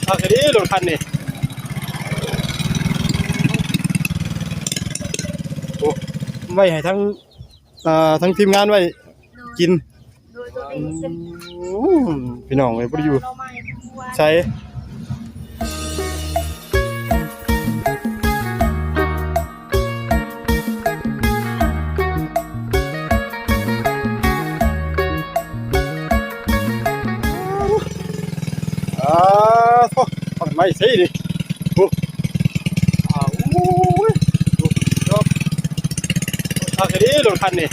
ຄັກອີ່ຫຼີລົດຄັນນີ້. ໂອ້ ໄວ້ໃຫ້ທັງ ເອີ ທັງທີມງານໄວ້ກິນ. ໂດຍ ໂດຍ ໂດຍ ອືມ ພີ່ນ້ອງເອີຍ ບໍ່ໄດ້ຢູ່ໃສ. ອ່າ ໂທ້ ພັກໄມ້ໃສ່ນີ້. ໂອ້ ອ່າ ໂອ້ຍ ໂອ້ ຄັກອີ່ຫຼີລົດຄັນນີ້.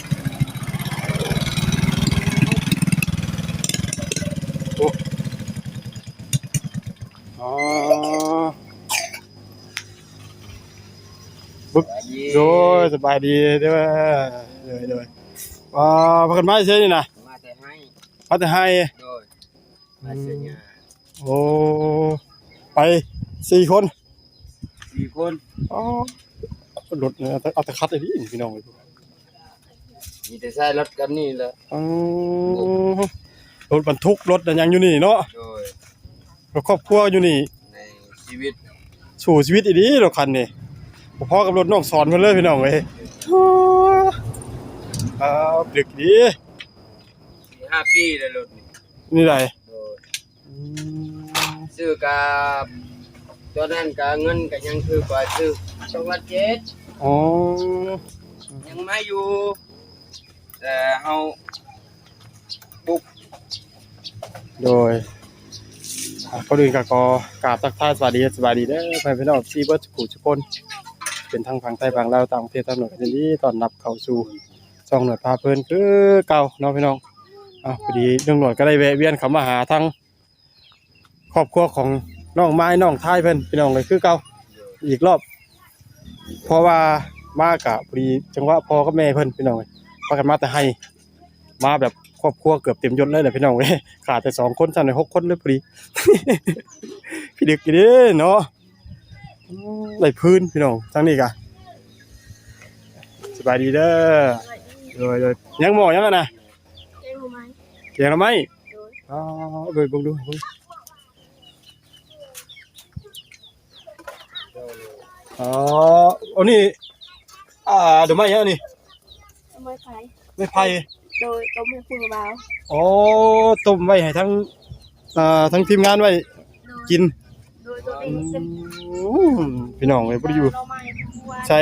ໂອ້ ອໍ ບຶກ ສະບາຍດີ ໂດຍ ສະບາຍດີເດີ. ໂດຍ ໂດຍ ອ່າ ພາກັນມາໃສນີ້ນະ? ມາແຕ່ໄຮ່ ມາແຕ່ໄຮ່. ໂດຍ ມາເສຍຫຍ້າ. ອືມ ໂອ້ ໄປສີ່ຄົນ ສີ່ຄົນ. ອໍ ລົດ ເອົາແຕ່ ເອົາແຕ່ຄັດອີ່ຫຼີນີ້ ພີ່ນ້ອງເອີຍ. ມີແຕ່ໃຊ້ລົດຄັນນີ້ແຫຼະ. ອໍ ລົດບັນທຸກ ລົດຫຍັງຢູ່ນີ້ເນາະ. ໂດຍ ລົດຄອບຄົວຢູ່ນີ້ ໃນຊີວິດ ສູ້ຊີວິດອີ່ຫຼີລົດຄັນນີ້. ບໍ່ພໍກັບລົດນ້ອງສອນເພິ່ນເລີຍ ພີ່ນ້ອງເອີຍ. ອ່າ ດຶກດີ ສີ່ຫ້າປີແລ້ວລົດນີ້ ນີ້ໃດ. ໂດຍ ອືມ ຊື້ກະ ຕອນນັ້ນກະເງິນກະຍັງຖືກກວ່າ ຊື້ສອງລ້ານເຈັດ. ອໍ ຍັງມາຢູ່ ແຕ່ເຮົາປຸກ. ໂດຍ ອ່າ ກ່ອນອື່ນກະຂໍກາບທັກທາຍສະບາຍດີ ສະບາຍດີເດີ ພໍ່ແມ່ພີ່ນ້ອງເອັຟຊີເບິດທຸກຜູ້ທຸກຄົນ ເປັນທັງຝັ່ງໄທຝັ່ງລາວ ຕ່າງປະເທດ ທາງນອກ ກະຍິນດີຕ້ອນຮັບເຂົ້າສູ່ຊ່ອງໜວດພາເພີນຄືເກົ່າເນາະ ພີ່ນ້ອງ. ອ່າ ພໍດີລຸງໜວດກະໄດ້ແວະວຽນເຂົ້າມາຫາທາງ ຄອບຄົວຂອງນ້ອງມາຍ ນ້ອງທາຍເພິ່ນ ພີ່ນ້ອງເອີຍ ຄືເກົ່າອີກລອບ. ເພາະວ່າມາກະພໍດີຈັງຫວະພໍ່ກັບແມ່ເພິ່ນ ພີ່ນ້ອງເອີຍ ພາກັນມາແຕ່ໄຮ່ ມາແບບຄອບຄົວເກືອບເຕັມຍົດເລີຍແຫຼະ ພີ່ນ້ອງເອີຍ. ຂາດແຕ່ສອງຄົນ ຊັ້ນໄດ້ຫົກຄົນເລີຍພໍດີ ພິລຶກຢູ່ເດ້ເນາະ. ອືມ ໄດ້ພື້ນ ພີ່ນ້ອງ ທາງນີ້ກະ ສະບາຍດີເດີ. ໂດຍ ໂດຍ ຍັງໝໍ້ຫຍັງຫັ້ນນະ? ແກງໜໍ່ໄມ້ ແກງໜໍ່ໄມ້. ໂດຍ ອໍ ເບິ່ງ ເບິ່ງດູ ເບິ່ງ. ອໍ ອັນນີ້ ອ່າ ດອກໄມ້ຫຍັງອັນນີ້? ດອກໄມ້ໄຜ່ ໄມ້ໄຜ່. ໂດຍ ຕົ້ມໃຫ້ຜູ້ບ່າວ. ອໍ ຕົ້ມໄວ້ໃຫ້ທັງ ອ່າ ທັງທີມງານໄວ້ ໂດຍ ກິນ. ໂດຍ ໂດຍ ອືມ ພີ່ນ້ອງເອີຍ ບໍ່ໄດ້ຢູ່ໃສ. ອໍ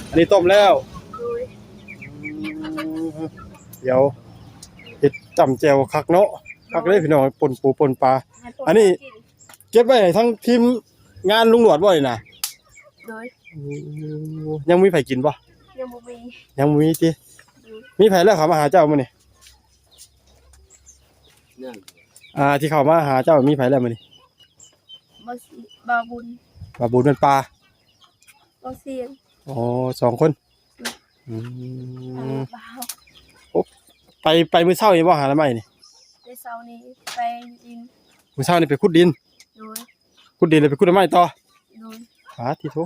ອັນນີ້ຕົ້ມແລ້ວ. ໂດຍ ອືມ ດຽວເຮັດຈ້ຳແຈ່ວຄັກເນາະ. ໂດຍ ຄັກເລີຍພີ່ນ້ອງ ປົ່ນປູ ປົ່ນປາ. ອັນນີ້ເກັບໄວ້ໃຫ້ທັງທີມງານລຸງຫຼວດບໍ່ນີ້ນະ? ໂດຍ ອືມ ຍັງມີໃຜກິນບໍ່? ຍັງບໍ່ມີ ຍັງບໍ່ມີຕິ. ອືມ ມີໃຜແລ້ວເຂົ້າມາຫາເຈົ້າມື້ນີ້? ນັ້ນ ອ່າ ທີ່ເຂົ້າມາຫາເຈົ້າມີໃຜແລ້ວມື້ນີ້? ບ່າວສີ ບ່າວບຸນ ບ່າວບຸນແມ່ນປາ ບ່າວສຽງ. ອໍ ສອງຄົນ. ອືມ ອືມ ເອີ ບ່າວ ໂອ້ ໄປ ໄປມື້ເຊົ້ານີ້ບໍ່ຫາໜໍ່ໄມ້ນີ້? ແຕ່ເຊົ້ານີ້ໄປດິນ ມື້ເຊົ້ານີ້ໄປຂຸດດິນ. ໂດຍ ຂຸດດິນແລ້ວໄປຂຸດໜໍ່ໄມ້ຕໍ່. ໂດຍ ປາດຕິໂທ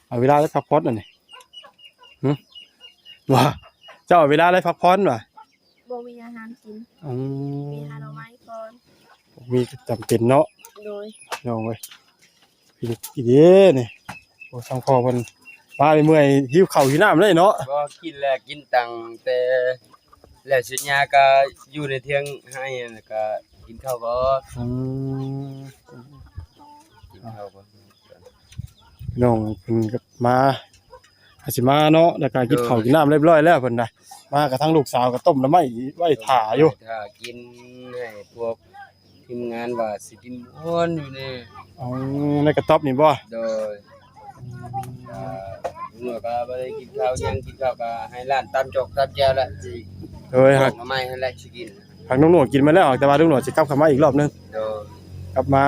ເອົາເວລາໄດ້ພັກຜ່ອນອັນນີ້. ຫື ວ່າ ເຈົ້າເອົາເວລາໄດ້ພັກຜ່ອນວ່າ ບໍ່ມີອາຫານກິນ. ອືມ ມີຫາໜໍ່ໄມ້ກ່ອນ ມີກໍຈຳເປັນເນາະ. ໂດຍ ນ້ອງເອີຍ ກິນເດ້ນີ້. ໂອ້ ທາງພໍ່ເພິ່ນມາເມື່ອຍ ຫິວເຂົ້າຫິວນ້ຳເລີຍເນາະ. ບໍ່ ກິນແລ້ວ ກິນຕັ້ງແຕ່ ແລ້ວເສັດຫຍ້າກໍຢູ່ໃນເຖິງໄຮ່ ແລ້ວກໍກິນເຂົ້າກ່ອນ. ອືມ ກິນເຂົ້າກ່ອນ. ນ້ອງເພິ່ນກໍມາ ອາດຊິມາເນາະ ແລ້ວກໍກິນເຂົ້າ ໂດຍ ກິນນ້ຳຮຽບຮ້ອຍແລ້ວເພິ່ນນະ. ມາກໍທັງລູກສາວກໍຕົ້ມໜໍ່ໄມ້ໄວ້ຖ້າຢູ່ ຖ້າກິນໃຫ້ພວກ ທີມງານວ່າຊິກິນມ່ວນຢູ່ນີ້. ອໍ ໃນກະຕ໊ອບນີ້ບໍ່? ໂດຍ ອືມ ອ່າ ລຸງໜວດກໍບໍ່ໄດ້ກິນເຂົ້າຫຍັງ ກິນເຂົ້າກໍໃຫ້ຫຼານຕຳຈອກຕຳແຈ່ວແຫຼະ ຊິ ໂດຍ ຫາກໜໍ່ໄມ້ຫັ້ນແຫຼະຊິກິນ. ຫາກລຸງໜວດກິນມາແລ້ວ ແຕ່ວ່າລຸງໜວດຊິກັບເຂົ້າມາອີກລອບໜຶ່ງ. ໂດຍ ກັບມາ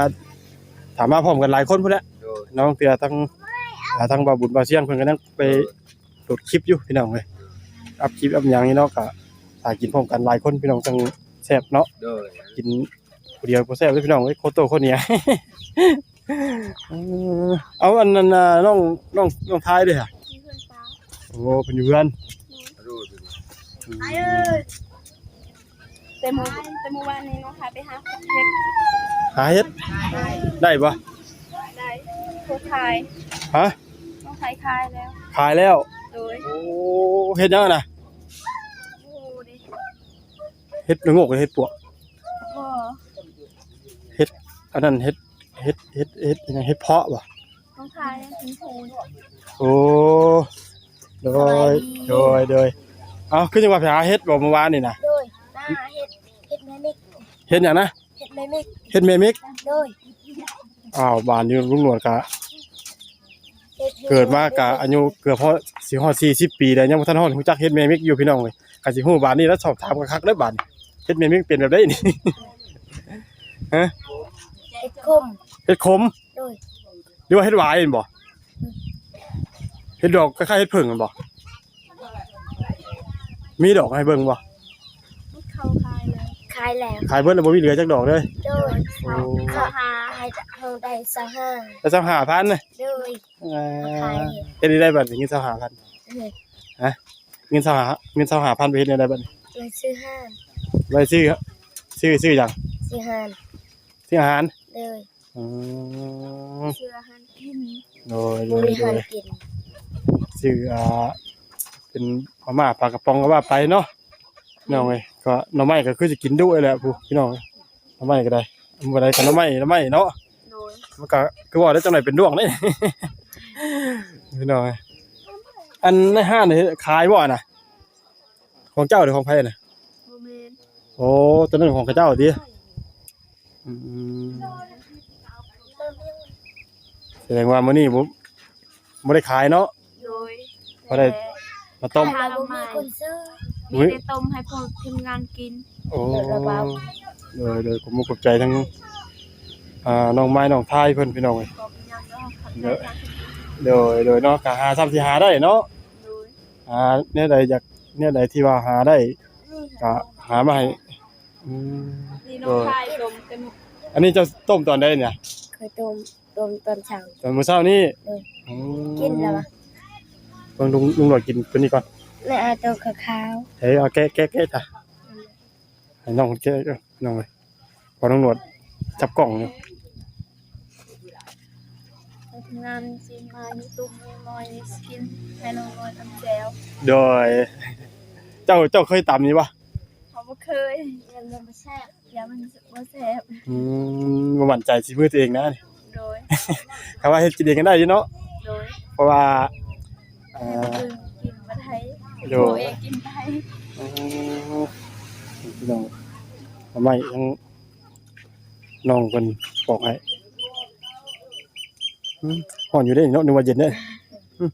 ຖ້າມາພ້ອມກັນຫຼາຍຄົນພຸ້ນແຫຼະ. ໂດຍ ນ້ອງເທື່ອທັງ ອ່າ ທັງບ່າວບຸນ ບ່າວສຽງ ເພິ່ນກໍຍັງໄປ ໂດດຄລິບຢູ່ພີ່ນ້ອງເອີຍ. ອັບຄລິບອັບຫຍັງນີ້ເນາະ ກະຖ້າກິນພ້ອມກັນຫຼາຍຄົນພີ່ນ້ອງຈັ່ງແຊບເນາະ. ໂດຍ ກິນຜູ້ດຽວບໍ່ແຊບເດ້ພີ່ນ້ອງເອີຍ ໂຄໂຕໂຄເໜຍ. ເອີ ເອົາອັນນັ້ນ ນ້ອງ ນ້ອງ ນ້ອງທາຍເດ້ຫະ? ຢູ່ເຮືອນປ້າ. ໂອ້ ເພິ່ນຢູ່ເຮືອນ. ໂດຍ ອືມ ອ້າຍເອີຍ. ແຕ່ມື້ ແຕ່ມື້ວານນີ້ນ້ອງໄທໄປຫາເຫັດ ຫາເຫັດ ໄດ້ບໍ່? ໄດ້ ໂພດຂາຍ ຮະ? ນ້ອງໄທຂາຍແລ້ວ ຂາຍແລ້ວ ໂດຍ ໂອ້ ເຫັດຫຍັງນະ? ໂອ້ ເຫັດລະໂງກ ເຫັດປວກ ບໍ່ ເຫັດອັນນັ້ນ ເຫັດ ເຫັດ ເຫັດ ເຫັດຫຍັງ ເຫັດເຜາະບໍ່? ນ້ອງໄທເຫັນພູນ ໂອ້ ໂດຍ ສະບາຍດີ ໂດຍ ໂດຍ ເອົ້າ ຄືຈັ່ງວ່າໄປຫາເຫັດບໍ່ມື້ວານນີ້ນະ? ໂດຍ ມາຫາເຫັດ ເຫັດແມ່ມິກ ເຫັດຫຍັງນະ? ເຫັດແມ່ມິກ ເຫັດແມ່ມິກ ໂດຍ ອ້າວ ບ້ານຢູ່ລຸງໜວດກະ ເຫັດ ເກີດມາກະອາຍຸເກືອບຮອດ ຊິຮອດສີ່ສິບປີແລ້ວ ຍັງບໍ່ທັນຮອດຮູ້ຈັກເຫັດແມ່ມິກຢູ່ ພີ່ນ້ອງເອີຍ ກະຊິຮູ້ບາດນີ້ລະ ສອບຖາມຄັກໆເດີ້ບາດນີ້ ເຫັດແມ່ມິກເປັນແບບໃດນີ້? ຮະ? ເຫັດຂົມ ເຫັດຂົມ ໂດຍ ຫຼືວ່າເຫັດຫວາຍແມ່ນບໍ່? ເຫັດດອກຄ້າຍໆເຫັດເຜິ້ງແມ່ນບໍ່? ມີດອກໃຫ້ເບິ່ງບໍ່? ເຂົາຂາຍແລ້ວ ຂາຍແລ້ວ ຂາຍເບິດແລ້ວ ບໍ່ມີເຫຼືອຈັກດອກເລີຍ ໂດຍ ໂອ້ ເຂົາຫາໃຫ້ເຮົາໄດ້ຊາວຫ້າ ໄດ້ຊາວຫ້າພັນນະ ໂດຍ ເອີ ຂາຍ ເຮັດໄດ້ບັດນີ້ເງິນຊາວຫ້າພັນ ເອີ ຮະ? ເງິນຊາວຫ້າ ເງິນຊາວຫ້າພັນໄປເຮັດແນວໃດບັດນີ້? ໄປຊື້ຮ້ານ ໄປຊື້ ຊື້ ຊື້ຫຍັງ? ຊື້ຮ້ານ ຊື້ອາຫານ ໂດຍ ອືມ ຊື້ອາຫານກິນ ໂດຍ ໂດຍ ໂດຍ ຊື້ ອ່າ ເປັນມາມ່າປາກະປ໋ອງກໍວ່າໄປເນາະ ພີ່ນ້ອງເອີຍ ກໍໜໍ່ໄມ້ກໍຄືຊິກິນດຸແຫຼະ ຜູ້ ພີ່ນ້ອງ ໜໍ່ໄມ້ກໍໄດ້ ບໍ່ໄດ້ກໍໜໍ່ໄມ້ ໜໍ່ໄມ້ເນາະ ໂດຍ ມັນກໍຄືວ່າໄດ້ ຈັກໜ້ອຍເປັນດວງເດ້ ພີ່ນ້ອງເອີຍ ອັນໃນຮ້ານນີ້ຂາຍບໍ່ນະ? ຂອງເຈົ້າຫຼືຂອງໃຜນະ? ບໍ່ແມ່ນ ໂອ້ ຕົວນັ້ນຂອງເຂົາເຈົ້າຕິ? ອືມ ສະແດງວ່າມື້ນີ້ບໍ່ ບໍ່ໄດ້ຂາຍເນາະ ໂດຍ ບໍ່ໄດ້ ແຕ່ ມາຕົ້ມ ຖ້າບໍ່ມີຄົນຊື້ ມີແຕ່ຕົ້ມໃຫ້ພວກທີມງານກິນ ໂອ້ ໂດຍ ໂດຍ ຂອບມຸກຂອບໃຈທັງ ອ່າ ນ້ອງໄມ້ ນ້ອງທາຍເພິ່ນ ພີ່ນ້ອງເອີຍ ໂດຍ ໂດຍ ໂດຍເນາະ ກະຫາຊ່ຳຊິຫາໄດ້ເນາະ ໂດຍ ຫາແນວໃດຢາກ ແນວໃດທີ່ວ່າຫາໄດ້ ກະຫາມາໃຫ້ ອືມ ນີ້ນ້ອງ ໂດຍ ທາຍຕົ້ມເຕັມ ອັນນີ້ເຈົ້າຕົ້ມຕອນໃດນີ້? ຂ້ອຍຕົ້ມ ຕົ້ມຕອນເຊົ້າ ຕອນມື້ເຊົ້ານີ້ ໂດຍ ອືມ ກິນແລ້ວຫວາ? ເບິ່ງລຸງ ລຸງຫຼວດກິນຕົວນີ້ກ່ອນ ແລ້ວເອົາຕົວຂາວໆ ເອີ ເອົາແກະ ແກະ ແກະຊະ ໃຫ້ນ້ອງເພິ່ນແກະກ່ອນ ນ້ອງເອີຍ ພໍນ້ອງໜວດຈັບກ້ອງຢູ່ ເຮັດງານຊິມາຢູ່ຕຸ້ມນ້ອຍຊິກິນໃຫ້ນ້ອງນ້ອຍຕຳແຈ່ວ ໂດຍ ເຈົ້າ ເຈົ້າເຄີຍຕຳຢູ່ບໍ່? ເຮົາບໍ່ເຄີຍ ຢ້ານມັນບໍ່ແຊບ ຢ້ານມັນບໍ່ແຊບ ອືມ ບໍ່ໝັ້ນໃຈສີມືຕົວເອງນະ ໂດຍ ຄຳວ່າເຮັດກິນເອງກໍໄດ້ຢູ່ເນາະ ໂດຍ ເພາະວ່າ ເອີ ໃຫ້ຄົນອື່ນກິນບໍ່ໄດ້ ໂດຍ ເຮັດຕົວເອງກິນໄດ້ ອືມ ພີ່ນ້ອງ ເອົາໄມ້ທັງ ນ້ອງເພິ່ນປອກໃຫ້ ອືມ ຮ້ອນຢູ່ເດ້ເນາະ ນຶກວ່າເຢັນເດ້ ອືມ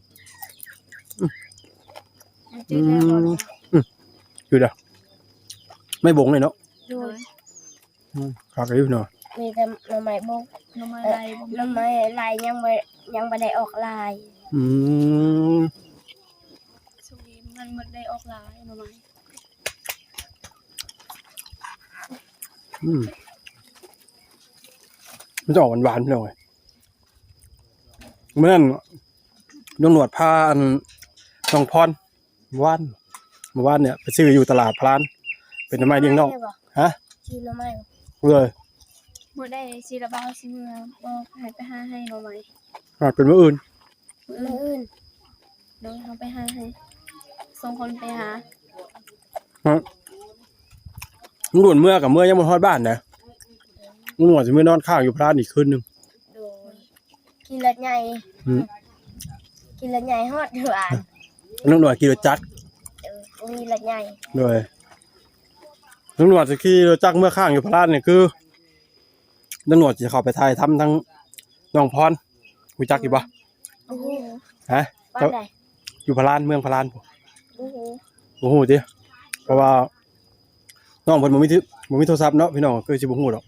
ອືມ ອືມ ຢູ່ເດ້ ໄມ້ບົງເລີຍເນາະ ໂດຍ ອືມ ຄັກຢູ່ເນາະ ມີແຕ່ໜໍ່ໄມ້ບົງ ໜໍ່ໄມ້ໄລ່ ເອີ ບໍ່ມີ ໜໍ່ໄມ້ໄລ່ຍັງບໍ່ ຍັງບໍ່ໄດ້ອອກຫຼາຍ ອືມ ຊ່ວງນີ້ມັນບໍ່ໄດ້ອອກຫຼາຍໜໍ່ໄມ້ ອືມ ມັນຈະອອກຫວານໆ ພີ່ນ້ອງເອີຍ ມື້ນັ້ນລຸງໜວດພາ ອັນ ນ້ອງພອນ ເມື່ອວານ ເມື່ອວານນີ້ໄປຊື້ຢູ່ຕະຫຼາດພະລານ ເປັນໜໍ່ໄມ້ລ້ຽງນ້ອງ ຮະ? ຊື້ໜໍ່ໄມ້ ເອີ ມື້ໃດຊິລະບ່າວຊິເມືອບອກໃຫ້ໄປຫາໃຫ້ໜໍ່ໄມ້ ອາ ເປັນມື້ອື່ນ ມື້ອື່ນ ໂດຍ ເຮົາໄປຫາໃຫ້ ສອງຄົນໄປຫາ ຮະ? ລຸງຫຼວດເມືອກໍເມືອຍັງບໍ່ຮອດບ້ານນະ ລຸງຫຼວດຊິເມືອນອນຄ້າງຢູ່ພະລານອີກຄືນໜຶ່ງ ໂດຍ ຂີ່ລົດໃຫຍ່ ອືມ ຂີ່ລົດໃຫຍ່ຮອດຢູ່ບ້ານ ລຸງຫຼວດຂີ່ລົດຈັກ ເອີ ບໍ່ມີລົດໃຫຍ່ ໂດຍ ລຸງຫຼວດຊິຂີ່ລົດຈັກເມືອຄ້າງຢູ່ພະລານນີ້ ຄືລຸງຫຼວດຊິເຂົ້າໄປຖ່າຍທຳທາງນ້ອງພອນ ຮູ້ຈັກຢູ່ບໍ່? ບໍ່ຮູ້ ຮະ? ບ້ານໃດ? ເຈົ້າ ຢູ່ພະລານ ເມືອງພະລານພຸ້ນ ບໍ່ຮູ້ ບໍ່ຮູ້ຕິ ເພາະວ່າ ນ້ອງເພິ່ນບໍ່ມີໂທ ບໍ່ມີໂທລະສັບເນາະ ພີ່ນ້ອງ ຄືຊິບໍ່ຮູ້ດອກ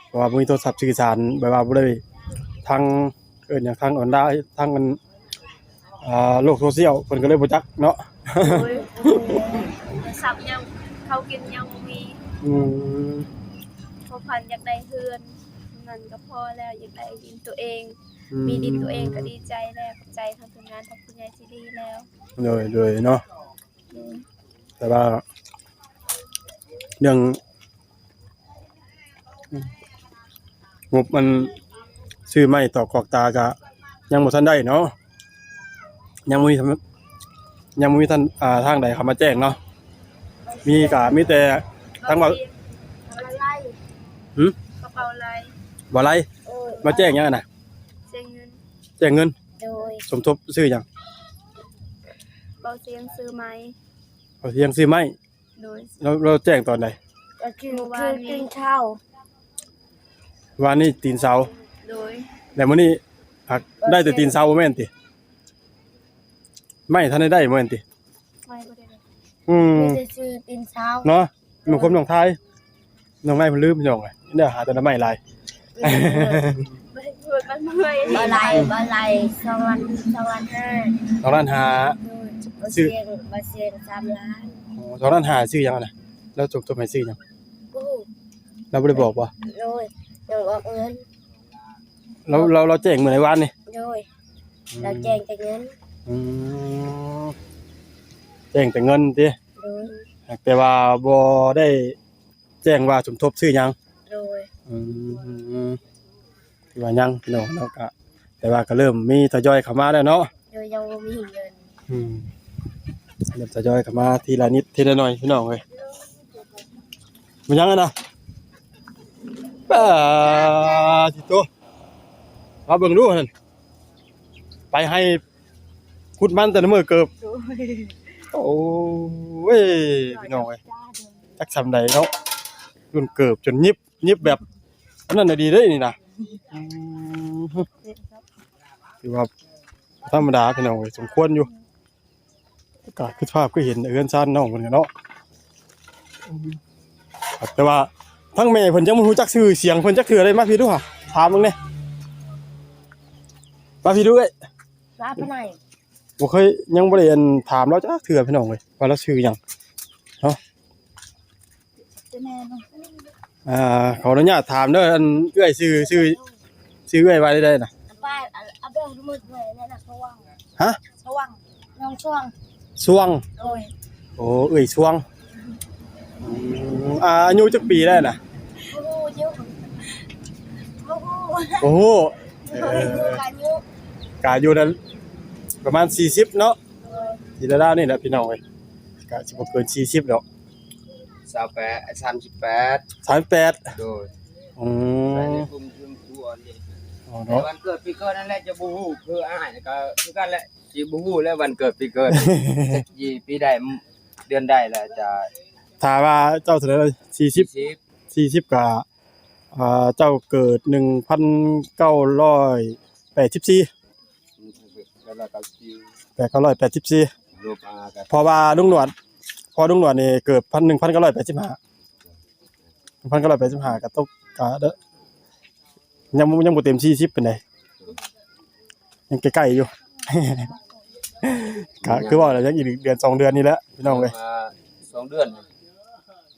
ເພາະວ່າບໍ່ມີໂທລະສັບສື່ສານ ແບບວ່າບໍ່ໄດ້ທາງ ເອີ້ນຫຍັງ ທາງອອນລາຍ ທາງອັນ ອ່າ ໂລກໂຊຊຽວ ເພິ່ນກໍເລີຍບໍ່ຈັກເນາະ ໂດຍ ໂທລະສັບຍັງ ເຂົ້າກິນຍັງບໍ່ມີ ອືມ ພວກເພິ່ນຢາກໄດ້ເຮືອນນັ້ນກໍພໍແລ້ວ ຢາກໄດ້ດິນຕົວເອງ ອືມ ມີດິນຕົວເອງກໍດີໃຈແລ້ວ ຂອບໃຈທາງທີມງານ ທາງຜູ້ໃຫຍ່ໃຈດີແລ້ວ ໂດຍ ໂດຍເນາະ ໂດຍ ແຕ່ວ່າເລື່ອງ ງົບມັນຊື້ໄມ້ຕອກກອກຕາກະຍັງບໍ່ທັນໄດ້ເນາະ ຍັງບໍ່ມີ ຍັງບໍ່ມີທ່ານ ອ່າ ທາງໃດເຂົ້າມາແຈ້ງເນາະ ມີກະມີແຕ່ທາງວ່າ ບໍ່ໄລ່ ຫື? ກະເປົາໄລ່ ບໍ່ໄລ່ ໂອ້ຍ ມາແຈ້ງຫຍັງຫັ້ນນະ? ແຈ້ງເງິນ ແຈ້ງເງິນ ໂດຍ ສົມທົບຊື້ຫຍັງ? ເບົາຊຽງຊື້ໄມ້ ເບົາຊຽງຊື້ໄມ້ ໂດຍ ແລ້ວ ແລ້ວແຈ້ງຕອນໃດ? ກະຄື ຄືຕື່ນເຊົ້າ ວານນີ້ຕີນເຊົ້າ ໂດຍ ແລ້ວມື້ນີ້ຫາກໄດ້ແຕ່ຕີນເຊົ້າບໍ່ແມ່ນຕິ? ໄມ້ທັນໄດ້ໄດ້ບໍ່ແມ່ນຕິ? ໄມ້ບໍ່ໄດ້ໄດ້ ອືມ ມີແຕ່ຊື້ຕີນເຊົ້າເນາະ ແມ່ນຄວາມນ້ອງທາຍ ນ້ອງໄມ້ເພິ່ນລືມ ພີ່ນ້ອງເອີຍ ແນວຫາແຕ່ໜໍ່ໄມ້ຫຼາຍ ບໍ່ໄລ່ ບໍ່ໄລ່ ສອງລ້ານ ສອງລ້ານຫ້າ ສອງລ້ານຫ້າ ໂດຍ ຊື້ ບໍ່ເຊັງ ບໍ່ເຊັງ ສາມລ້ານ ອໍ ສອງລ້ານຫ້າ ຊື້ຫຍັງຫັ້ນນະ? ລາວຈົບ ຈົບໃຫ້ຊື້ຫຍັງ? ບໍ່ຮູ້ ລາວບໍ່ໄດ້ບອກບໍ່? ໂດຍ ຍັງອອກເງິນ ລາວ ລາວ ລາວແຈ້ງມື້ໃດ ວານນີ້? ໂດຍ ອືມ ລາວແຈ້ງແຕ່ເງິນ ອືມ ແຈ້ງແຕ່ເງິນຕິ? ໂດຍ ແຕ່ວ່າບໍ່ໄດ້ແຈ້ງວ່າສົມທົບຊື້ຫຍັງ? ໂດຍ ອືມ ຖືວ່າຍັງພີ່ນ້ອງເນາະ ກະ ແຕ່ວ່າກະເລີ່ມມີທະຍອຍເຂົ້າມາແລ້ວເນາະ ໂດຍ ຍັງບໍ່ມີເງິນ ອືມ ເລີ່ມທະຍອຍເຂົ້າມາທີລະນິດທີລະໜ້ອຍພີ່ນ້ອງເອີຍ ແມ່ນຫຍັງຫັ້ນນະ? ປາດຕິໂຕ ມາເບິ່ງດູຫັ້ນ ໄປໄຮ່ຂຸດມັນແຕ່ລະມື້ເກີບ ໂອ້ຍ ພີ່ນ້ອງເອີຍ ຈັກສ່ຳໃດເນາະ ລຸ້ນເກີບຈົນຫຍິບ ຫຍິບແບບ ອັນນັ້ນນະດີເດ້ນີ້ນະ ອືມ ຖືວ່າບໍ່ທຳມະດາພີ່ນ້ອງເອີຍ ສົມຄວນຢູ່ ກະຄືພາບຄືເຫັນເຮືອນຊານນ້ອງເພິ່ນກະເນາະ ແຕ່ວ່າທັງແມ່ເພິ່ນຍັງບໍ່ຮູ້ຈັກຊື່ສຽງເພິ່ນຈັກເທື່ອເດ້ ມາພີ້ດູຫາ ຖາມເບິ່ງແດ່ ມາພີ້ດູເອີຍ ວ່າປານໃດ ບໍ່ເຄີຍ ຍັງບໍ່ໄດ້ ອັນ ຖາມລາວຈັກເທື່ອພີ່ນ້ອງເອີຍ ວ່າລາວຊື່ຫຍັງເນາະ ອ່າ ຂໍອະນຸຍາດຖາມເດີ ອັນ ເອື້ອຍຊື່ ຊື່ ຊື່ເອື້ອຍວ່າໃດໆນະ? ຮະ? ຊ່ວງ ຊ່ວງ ໂດຍ ໂອ້ ເອື້ອຍຊ່ວງ ອືມ ອາຍຸຈັກປີແລ້ວນະ? ບໍ່ຮູ້ ບໍ່ຮູ້ ບໍ່ຮູ້ ເອີ ກະອາຍຸ ກະອາຍຸນັ້ນປະມານສີ່ສິບເນາະ ໂດຍ ທີ່ລາວໆນີ້ແຫຼະພີ່ນ້ອງເອີຍ ກະຊິບໍ່ເກີນສີ່ສິບດອກ ຊາວແປດ ສາມສິບແປດ ສາມສິບແປດ ໂດຍ ອືມ ໃນກຸ່ມ ກຸ່ມຜູ້ອ່ອນນີ້ ອໍ ເນາະ ແຕ່ວັນເກີດປີເກີດນັ້ນແຫຼະ ຈະບໍ່ຮູ້ ຄືອ້າຍກະຄືກັນແຫຼະ ຊິບໍ່ຮູ້ແລ້ວວັນເກີດປີເກີດ ຊິປີໃດ ເດືອນໃດລະຈະ ຖ້າວ່າເຈົ້າເທົ່າໃດ ສີ່ສິບ ສີ່ສິບ ກະ ອ່າ ເຈົ້າເກີດໜຶ່ງພັນເກົ້າຮ້ອຍແປດສິບສີ່ ແປດເກົ້າຮ້ອຍແປດສິບສີ່ ເພາະວ່າລຸງໜວດ ເພາະລຸງໜວດນີ້ເກີດພັນ ໜຶ່ງພັນເກົ້າຮ້ອຍແປດສິບຫ້າ ໜຶ່ງພັນເກົ້າຮ້ອຍແປດສິບຫ້າ ກະຕົກ ກະ ຍັງ ຍັງບໍ່ເຕັມສີ່ສິບປານໃດ ຍັງໃກ້ໆຢູ່ ກະຄືເວົ້າແຫຼະ ຍັງອີກເດືອນສອງເດືອນນີ້ແຫຼະພີ່ນ້ອງເອີຍ ສອງເດືອນ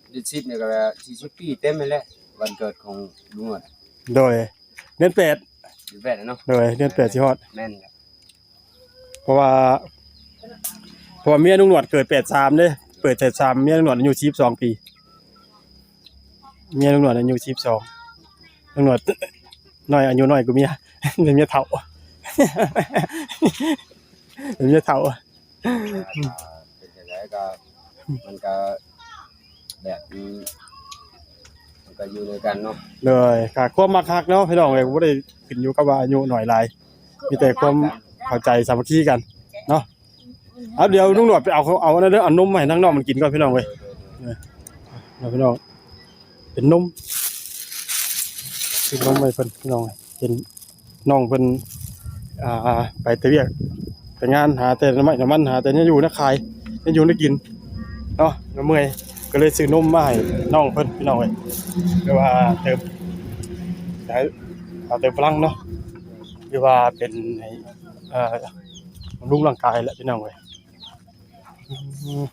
ເດືອນສິບນີ້ກະສີ່ສິບປີເຕັມຫັ້ນແຫຼະ ວັນເກີດຂອງລຸງໜວດ ໂດຍ ເດືອນແປດ ເດືອນແປດເນາະ ໂດຍ ເດືອນແປດຊິຮອດ ແມ່ນແຫຼະ ເພາະວ່າ ເພາະວ່າເມຍລຸງໜວດເກີດແປດສາມເດ້ ເກີດແປດສາມ ເມຍລຸງໜວດອາຍຸສີ່ສິບສອງປີ ເມຍລຸງໜວດອາຍຸສີ່ສິບສອງ ລຸງໜວດນ້ອຍ ອາຍຸນ້ອຍກວ່າເມຍ ເປັນເມຍເຖົ້າ ເປັນເມຍເຖົ້າ ເປັນຈັ່ງໃດກະ ມັນກະແບບ ມັນກະຢູ່ນຳກັນເນາະ ໂດຍ ກະຄວາມມັກຮັກເນາະພີ່ນ້ອງເອີຍ ບໍ່ໄດ້ຂຶ້ນຢູ່ກັບວ່າອາຍຸນ້ອຍຫຼາຍ ມີແຕ່ຄວາມເຂົ້າໃຈສາມັກຄີກັນເນາະ ເອົາ ດຽວລຸງໜວດໄປເອົາ ເອົາອັນນັ້ນເດີ ເອົານົມມາໃຫ້ທາງນ້ອງມັນກິນກ່ອນພີ່ນ້ອງເອີຍ ເນາະພີ່ນ້ອງ ເປັນນົມ ຊື້ນົມໃຫ້ເພິ່ນພີ່ນ້ອງ ເຫັນນ້ອງເພິ່ນ ອ່າ ໄປແຕ່ວຽກແຕ່ງານ ຫາແຕ່ໜໍ່ໄມ້ໜໍ່ມັນ ຫາແຕ່ແນວຢູ່ແນວຂາຍ ແນວຢູ່ແນວກິນເນາະ ເມື່ອຍ ກະເລີຍຊື້ນົມມາໃຫ້ນ້ອງເພິ່ນພີ່ນ້ອງເອີຍ ເພື່ອວ່າເຕີມ ໃຫ້ ເອົາເຕີມພະລັງເນາະ ຫຼືວ່າເປັນໃຫ້ ເອີ ບຳລຸງຮ່າງກາຍແຫຼະພີ່ນ້ອງເອີຍ ອືມ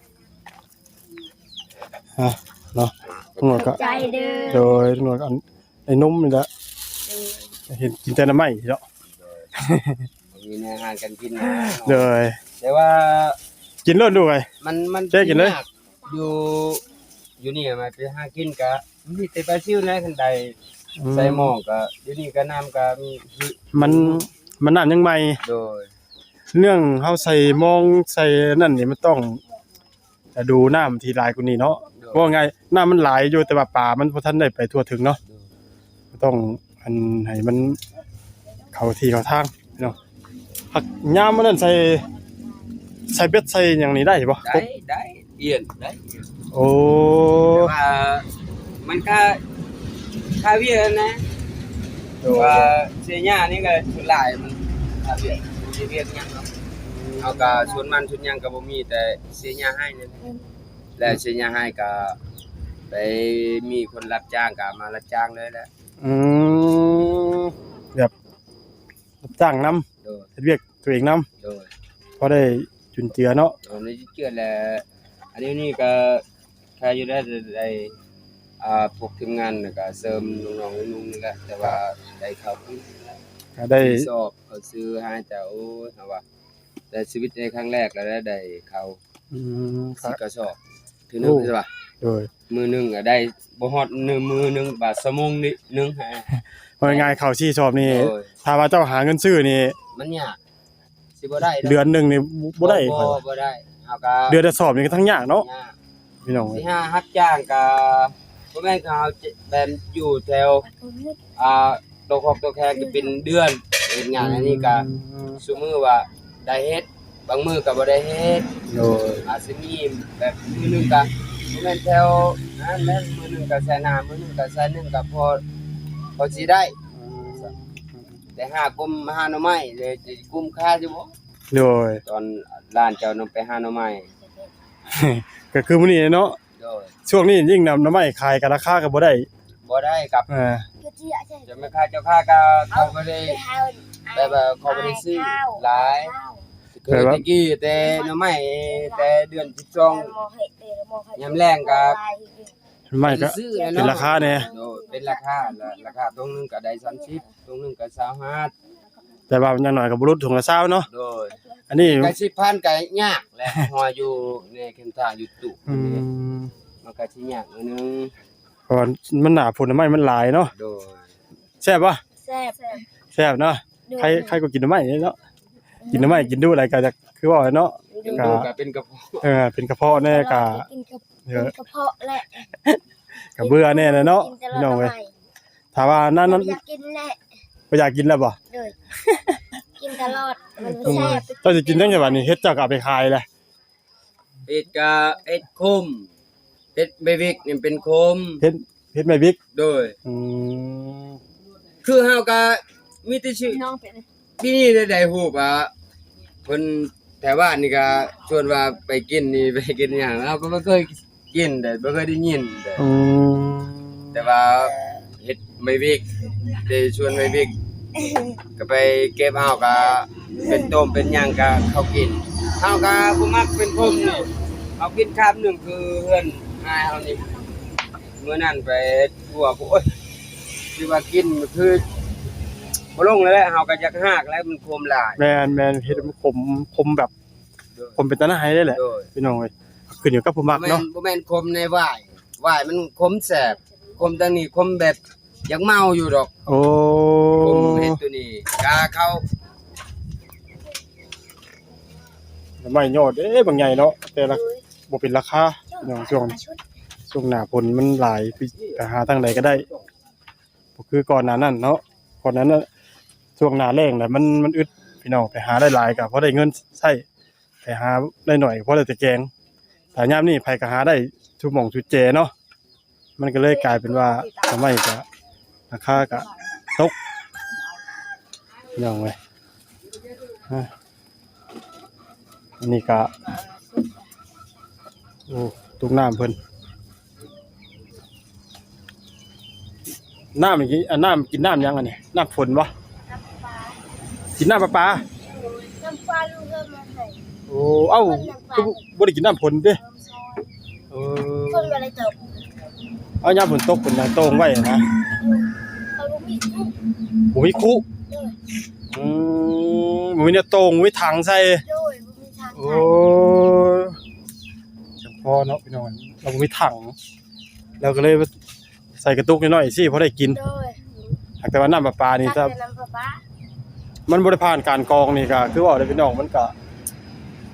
ອ່າ ເນາະ ລຸງໜວດກະ ໃຈເດີ ໂດຍ ລຸງໜວດກະ ອັນ ໄອ້ນົມນີ້ແຫຼະ ເຫັນກິນແຕ່ໜໍ່ໄມ້ເນາະ ມີແນວອາຫານການກິນນະ ໂດຍ ແຕ່ວ່າກິນໂລດລູກເອີຍ ມັນ ມັນ ເຈົ້ກິນເລີຍ ຢູ່ ຢູ່ນີ້ມາໄປຫາກິນກະມີແຕ່ປາຊິວແຫຼະ ຄັນໄດ້ ອືມ ໃສ່ໝໍ້ກະ ຢູ່ນີ້ກະນ້ຳກະມີ ມັນ ມັນນ້ຳຍັງໃໝ່ ໂດຍ ເລື່ອງເຮົາໃສ່ມອງໃສ່ອັນນັ້ນນີ້ ມັນຕ້ອງ ລະດູນ້ຳທີ່ຫຼາຍກວ່ານີ້ເນາະ ໂດຍ ເວົ້າງ່າຍນ້ຳມັນຫຼາຍຢູ່ ແຕ່ວ່າປາມັນບໍ່ທັນໄດ້ໄປທົ່ວເຖິງເນາະ ໂດຍ ກໍຕ້ອງອັນໃຫ້ມັນເຂົ້າທີ່ເຂົ້າທາງເນາະ ພັກຍາມມັນນັ້ນໃສ່ ໃສ່ເບັດໃສ່ຫຍັງນີ້ໄດ້ບໍ່? ໄດ້ ໄດ້ ອຽນໄດ້ ໂອ້ ແຕ່ວ່າມັນກະ ຄ່າວຽກນະ ໂດຍ ວ່າເສຍຫຍ້ານີ້ກະສ່ວນຫຼາຍມັນຄ່າວຽກ ມັນຊິວຽກຫຍັງເນາະ ເຮົາກະສວນມັນສວນຫຍັງກະບໍ່ມີ ແຕ່ເສຍຫຍ້າໃຫ້ນັ້ນແຫຼະ ແລະເສຍຫຍ້າໃຫ້ກະໄປມີຄົນຮັບຈ້າງກະມາຮັບຈ້າງເລີຍແຫຼະ ອືມ ແບບຮັບຈ້າງນຳ ໂດຍ ເຮັດວຽກ ຕົວເອງນຳ ໂດຍ ພໍໄດ້ຈຸນເຈືອເນາະ ໂດຍ ຈຸນເຈືອແຫຼະ ອັນນີ້ນີ້ກະ ຄ່າຢູ່ໄດ້ ໄດ້ ອ່າ ພວກທີມງານ ແລ້ວກະເສີມນ້ອງໆນຸ່ງໆນີ້ແຫຼະ ແຕ່ວ່າໄດ້ເຂົ້າ ກະໄດ້ ສອບເຂົາຊື້ໃຫ້ ແຕ່ໂອ້ຍ ເຮົາວ່າ ແຕ່ຊີວິດໃນຄັ້ງແລກ ແລ້ວໄດ້ເຂົ້າ ອືມ ສິບກະສອບ ເທື່ອໜຶ່ງ ໂອ້ ໃຊ່ປະ ໂດຍ ມື້ໜຶ່ງກະໄດ້ບໍ່ຮອດໜຶ່ງ ມື້ໜຶ່ງບາດ ຊົ່ວໂມງໜຶ່ງ ເວົ້າງ່າຍໆ ເຂົ້າສີ່ສອບນີ້ ໂດຍ ຖ້າວ່າເຈົ້າຫາເງິນຊື້ນີ້ ມັນຍາກ ຊິບໍ່ໄດ້ດອກ ເດືອນໜຶ່ງນີ້ບໍ່ໄດ້ ບໍ່ ບໍ່ໄດ້ ເຮົາກະ ເດືອນລະສອບນີ້ກະທັງຍາກເນາະ ຍາກ ພີ່ນ້ອງເອີຍ ຊິຫາຮັບຈ້າງກະ ບໍ່ແມ່ນເຂົາເອົາແບບຢູ່ແຖວ ອ່າ ຕົວຄອກຕົວແຂນກະເປັນເດືອນ ເຮັດງານອັນນີ້ກະ ອືມ ຊຸມື້ວ່າໄດ້ເຮັດ ບາງມື້ກະບໍ່ໄດ້ເຮັດ ໂດຍ ອາດຊິມີແບບມື້ໜຶ່ງກະ ບໍ່ແມ່ນແຖວນັ້ນແຫຼະ ມື້ໜຶ່ງກະແສນຫ້າ ມື້ໜຶ່ງກະແສນໜຶ່ງກະພໍ ພໍຊິໄດ້ ອືມ ແຕ່ຫາກຸມ ຫາໜໍ່ໄມ້ ແລ້ວຊິກຸມຄ່າຢູ່ບໍ່? ໂດຍ ຕອນຫຼານເຈົ້ານຳໄປຫາໜໍ່ໄມ້ ກະຄືມື້ນີ້ເນາະ ໂດຍ ຊ່ວງນີ້ຍິ່ງນຳໜໍ່ໄມ້ຂາຍກະລາຄາກະບໍ່ໄດ້ ບໍ່ໄດ້ກັບ ເອີ ເຈົ້າແມ່ຄ້າເຈົ້າຄ້າກະເຂົາບໍ່ໄດ້ ແບບວ່າເຂົາບໍ່ໄດ້ຊື້ຫຼາຍ ຄືແຕ່ກີ້ແຕ່ໜໍ່ໄມ້ ແຕ່ເດືອນສິບສອງ ຍາມແລ້ງກະ ໜໍ່ໄມ້ກະ ເປັນລາຄາແດ່ ໂດຍ ເປັນລາຄາ ລາຄາຖົງໜຶ່ງກະໄດ້ສາມສິບ ຖົງໜຶ່ງກະຊາວຫ້າ ແຕ່ວ່າຢ່າງໜ້ອຍກະບໍ່ຫຼຸດຖົງລະຊາວເນາະ ໂດຍ ອັນນີ້ກະສິບພັນກະຍາກແຫຼະ ເພາະວ່າຢູ່ໃນເຂດທາງຢູ່ຕູ້ ອືມ ມັນກະຊິຍາກໜ້ອຍໜຶ່ງ ເພາະວ່າມັນໜ້າຝົນ ໜໍ່ໄມ້ມັນຫຼາຍເນາະ ໂດຍ ແຊບບໍ່? ແຊບ ແຊບເນາະ ໂດຍ ໃຄ ໃຄກວ່າກິນໜໍ່ໄມ້ເນາະ ກິນໜໍ່ໄມ້ກິນດຸຫຼາຍກະຢາກ ຄືວ່າເນາະ ກິນດຸກະເປັນກະເພາະ ເອີ ເປັນກະເພາະແດ່ກະ ກິນກະ ເອີ ເປັນກະເພາະແຫຼະ ກະເບື່ອແດ່ແຫຼະເນາະ ກິນແຕ່ ພີ່ນ້ອງເອີຍ ໜໍ່ໄມ້ ຖ້າວ່ານັ້ນ ຢາກກິນແຫຼະ ບໍ່ຢາກກິນແລ້ວບໍ່? ໂດຍ ກິນຕະຫຼອດ ມັນ ອືມ ແຊບ ເຈົ້າຊິກິນຫຍັງຊະບາດນີ້ ເຫັດເຈົ້າກະເອົາໄປຂາຍແຫຼະ ເຫັດກະເຫັດຂົມ ເຫັດໃບວິກນີ້ເປັນຂົມ ເຫັດ ເຫັດໃບວິກ ໂດຍ ອືມ ຄືເຮົາກະມີແຕ່ຊື່ ປີນີ້ໄດ້ ໄດ້ຮູ້ວ່າ ເພິ່ນແຖວບ້ານນີ້ກະຊວນວ່າໄປກິນນີ້ ໄປກິນຫຍັງ ເຮົາກະບໍ່ເຄີຍກິນເດ້ ບໍ່ເຄີຍໄດ້ຍິນເດ້ ອືມ ແຕ່ວ່າເຫັດໃບວິກ ໄດ້ຊວນໃບວິກ ກະໄປເກັບເອົາ ກະເປັນຕົ້ມເປັນຫຍັງກະເຂົາກິນ ເຮົາກະບໍ່ມັກເປັນຂົມນີ້ ເຮົາກິນຄາບໜຶ່ງຄືເຮືອນອ້າຍເຮົານີ້ ມື້ນັ້ນໄປທົ່ວ ໂອ້ຍ ຊິວ່າກິນຄືບໍ່ລົງແລ້ວແຫຼະ ເຮົາກະຢາກຮາກແລ້ວ ມັນຂົມຫຼາຍ ແມ່ນໆ ເຫັດມັນຂົມ ຂົມແບບ ໂດຍ ຂົມເປັນຕາໜ້າໄຫ້ເລີຍແຫຼະ ໂດຍ ພີ່ນ້ອງເອີຍ ຂຶ້ນຢູ່ກັບຜູ້ມັກເນາະ ບໍ່ແມ່ນ ບໍ່ແມ່ນຂົມໃນຫວາຍ ຫວາຍມັນຂົມແຊບ ຂົມທາງນີ້ຂົມແບບຢາກເມົາຢູ່ດອກ ໂອ້ ຂົມເຫັດໂຕນີ້ ກະເຂົາ ໜໍ່ໄມ້ຍອດເດ້ ບັກໃຫຍ່ເນາະ ແຕ່ລະ ໂດຍ ບໍ່ເປັນລາຄາ ພີ່ນ້ອງ ຊ່ວງ ຊ່ວງໜ້າຝົນມັນຫຼາຍ ໄປຫາທາງໃດກະໄດ້ ບໍ່ຄືກ່ອນໜ້ານັ້ນເນາະ ກ່ອນໜ້ານັ້ນ ຊ່ວງໜ້າແລ້ງນະ ມັນ ມັນອຶດ ພີ່ນ້ອງ ໄປຫາໄດ້ຫຼາຍກະພໍໄດ້ເງິນໃຊ້ ໄປຫາໄດ້ໜ້ອຍ ພໍໄດ້ແຕ່ແກງ ແຕ່ຍາມນີ້ໃຜກະຫາໄດ້ທຸກໝ່ອງທຸກແຈເນາະ ມັນກະເລີຍກາຍເປັນວ່າ ໜໍ່ໄມ້ກະ ລາຄາກະຕົກ ພີ່ນ້ອງເອີຍ ອາ ອັນນີ້ກະ ໂອ້ ຕຸກນ້ຳເພິ່ນ ນ້ຳນີ້ ອັນ ນ້ຳ ກິນນ້ຳຫຍັງອັນນີ້? ນ້ຳຝົນບໍ່? ນ້ຳປະປາ ກິນນ້ຳປະປາ? ໂດຍ ນ້ຳປະປາລູກເອີຍມາໃຫ້ ໂອ້ ເອົ້າ ເພິ່ນນ້ຳປະປາ ຄືບໍ່ໄດ້ກິນນ້ຳຝົນຕິ? ເອີ ຝົນບໍ່ໄດ້ຕົກ ເອົາ ຍາມຝົນຕົກເພິ່ນຕ້ອງໂຕ່ງໄວ້ນະ ເຂົາບໍ່ມີຄຸ ບໍ່ມີຄຸ ໂດຍ ອືມ ບໍ່ມີແນວໂຕ່ງ ບໍ່ມີຖັງໃສ່ ໂດຍ ບໍ່ມີຖັງໃສ່ ໂອ້ ຈັ່ງພໍເນາະ ພີ່ນ້ອງ ເຮົາບໍ່ມີຖັງ ລາວກໍເລີຍໃສ່ກະຕຸກນ້ອຍໆ ຊີ້ ພໍໄດ້ກິນ. ໂດຍ ຫາກແຕ່ວ່ານ້ຳປະປານີ້ ຕັກແຕ່ນ້ຳປະປາ ມັນບໍ່ໄດ້ຜ່ານການກອງນີ້ ກໍຄືເວົ້າເດ້ພີ່ນ້ອງ ມັນກໍ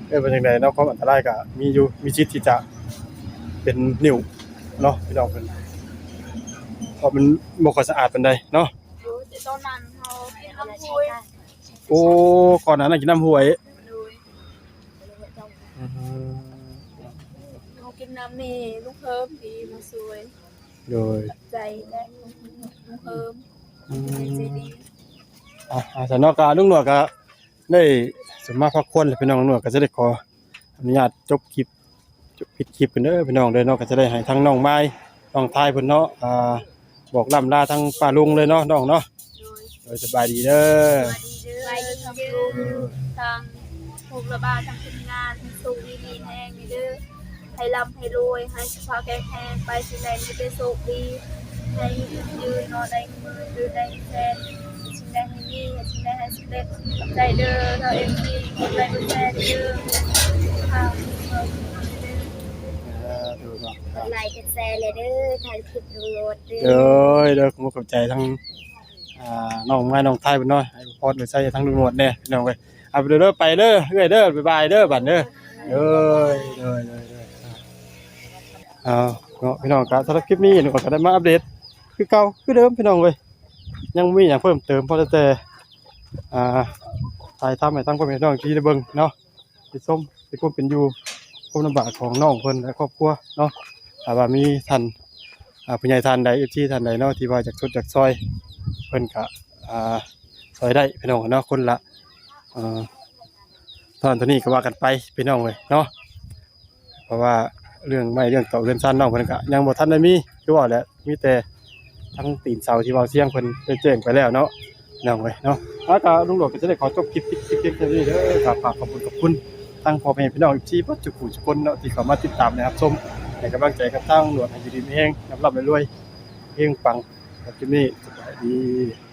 ເອີ້ນວ່າຈັ່ງໃດເນາະ ຄວາມອັນຕະລາຍກໍມີຢູ່ ມີສິດທີ່ຈະເປັນນິ້ວເນາະ ພີ່ນ້ອງເພິ່ນ ເພາະມັນບໍ່ຄ່ອຍສະອາດປານໃດເນາະ. ໂດຍ ແຕ່ຕອນນັ້ນເຮົາກິນນ້ຳຫ້ວຍ. ໂອ້ ກ່ອນໜ້ານັ້ນກິນນ້ຳຫ້ວຍ. ໂດຍ ອືມ ເຮົາກິນນ້ຳແມ່ລຸງເພີ່ມທີ່ມາຊ່ວຍ. ໂດຍ ໃຈແລະລຸງເພີ່ມ ອືມ ໃຈດີ. ອ່າ ຊັ້ນເນາະ ກະລຸງໜວດກະໄດ້ສຳມາພາຄວນແລ້ວ ພີ່ນ້ອງ. ລຸງໜວດກະຈະໄດ້ຂໍອະນຸຍາດຈົບຄລິບ ປິດຄລິບກັນເດີພີ່ນ້ອງເດີເນາະ. ກໍຈະໄດ້ໃຫ້ທາງນ້ອງມາຍ ນ້ອງທາຍເພິ່ນເນາະ ອ່າ ບອກລ່ຳລາທາງປ້າລຸງເລີຍເນາະ ນ້ອງເນາະ. ໂດຍ ໂດຍ ສະບາຍດີເດີ ສະບາຍດີເດີ ສະບາຍດີເດີ ທາງພວກລະບານ ທາງທີມງານ ໃຫ້ໂຊກດີມີແຮງເດີ ໃຫ້ລ່ຳໃຫ້ລວຍ ໃຫ້ສຸຂະພາບແຂງແຮງ ໄປສິ່ງໃດມີແຕ່ໂຊກດີ ໃຫ້ຢືນເນາະ ໄດ້ໝື່ນ ຫຼື ໄດ້ແສນ ສິ່ງໃດໃຫ້ມີ ໃຫ້ສິ່ງໃດໃຫ້ສຳເລັດ. ຂອບໃຈເດີ ທາງເອັຟຊີ ກົດໄລກ໌ກົດແຊເດີ ຝາກເອົາເດີ ກົດໄລກ໌ກົດແຊເດີ ທາງຄລິບລຸງໂນດເດີ. ໂດຍ ໂດຍ ຂອບໃຈທາງ ອ່າ ນ້ອງມາຍ ນ້ອງທາຍເພິ່ນເນາະ ໃຫ້ພອນໄປໃສ່ທາງລຸງໂນດແດ່ ພີ່ນ້ອງເອີຍ. ເອົາ ໄປເດີ ໄປເດີ ເອື້ອຍເດີ ບາຍບາຍເດີ ບາດເດີ. ໂດຍ ໂດຍ ໂດຍ ໂດຍ ເອົາເນາະ ພີ່ນ້ອງ ກະສຳລັບຄລິບນີ້ ໜູກໍໄດ້ມາອັບເດດຄືເກົ່າຄືເດີມ ພີ່ນ້ອງເອີຍ. ຍັງບໍ່ມີຫຍັງເພີ່ມເຕີມ ພໍແຕ່ ອ່າ ຖ່າຍທຳໃຫ້ທາງພໍ່ແມ່ພີ່ນ້ອງທີ່ໄດ້ເບິ່ງເນາະ ໄດ້ຊົມ ໃນຄວາມເປັນຢູ່ ຄວາມລຳບາກຂອງນ້ອງເພິ່ນ ແລະ ຄອບຄົວເນາະ. ຖ້າວ່າມີທ່ານ ອ່າ ຜູ້ໃຫຍ່ທ່ານໃດ ເອັຟຊີ ທ່ານໃດເນາະ ທີ່ວ່າຢາກຊົດຢາກຊ່ອຍ ເພິ່ນກະ ອ່າ ຊ່ອຍໄດ້ ພີ່ນ້ອງເນາະ ຄົນລະ ເອີ ເທົ່ານັ້ນເທົ່ານີ້ກໍວ່າກັນໄປ ພີ່ນ້ອງເອີຍເນາະ. ເພາະວ່າເລື່ອງໄມ້ເລື່ອງຕອກເຮືອນຊານນ້ອງເພິ່ນກະຍັງບໍ່ທັນໄດ້ມີ ຄືວ່າແຫຼະ ມີແຕ່ທັງຕີນເສົາທີ່ເວົ້າສຽງເພິ່ນໄດ້ແຈ້ງໄປແລ້ວເນາະ ພີ່ນ້ອງເອີຍເນາະ. ແລ້ວກະລຸງໂນດກໍຈະໄດ້ຂໍຈົບຄລິບ ຄລິບພຽງເທົ່ານີ້ເດີ. ກໍຝາກຂອບຄຸນ ຂອບຄຸນທັງພໍ່ແມ່ພີ່ນ້ອງ ເອັຟຊີ ເບິດທຸກຜູ້ທຸກຄົນເນາະ ທີ່ເຂົ້າມາຕິດຕາມ ແລະ ຮັບຊົມ ໃຫ້ກຳລັງໃຈກັບທາງລຸງໂນດ ໃຫ້ຢູ່ດີມີແຮງ ລ່ຳໆລວຍໆ ເຮັງປັງ. ຄລິບນີ້ ສະບາຍດີ.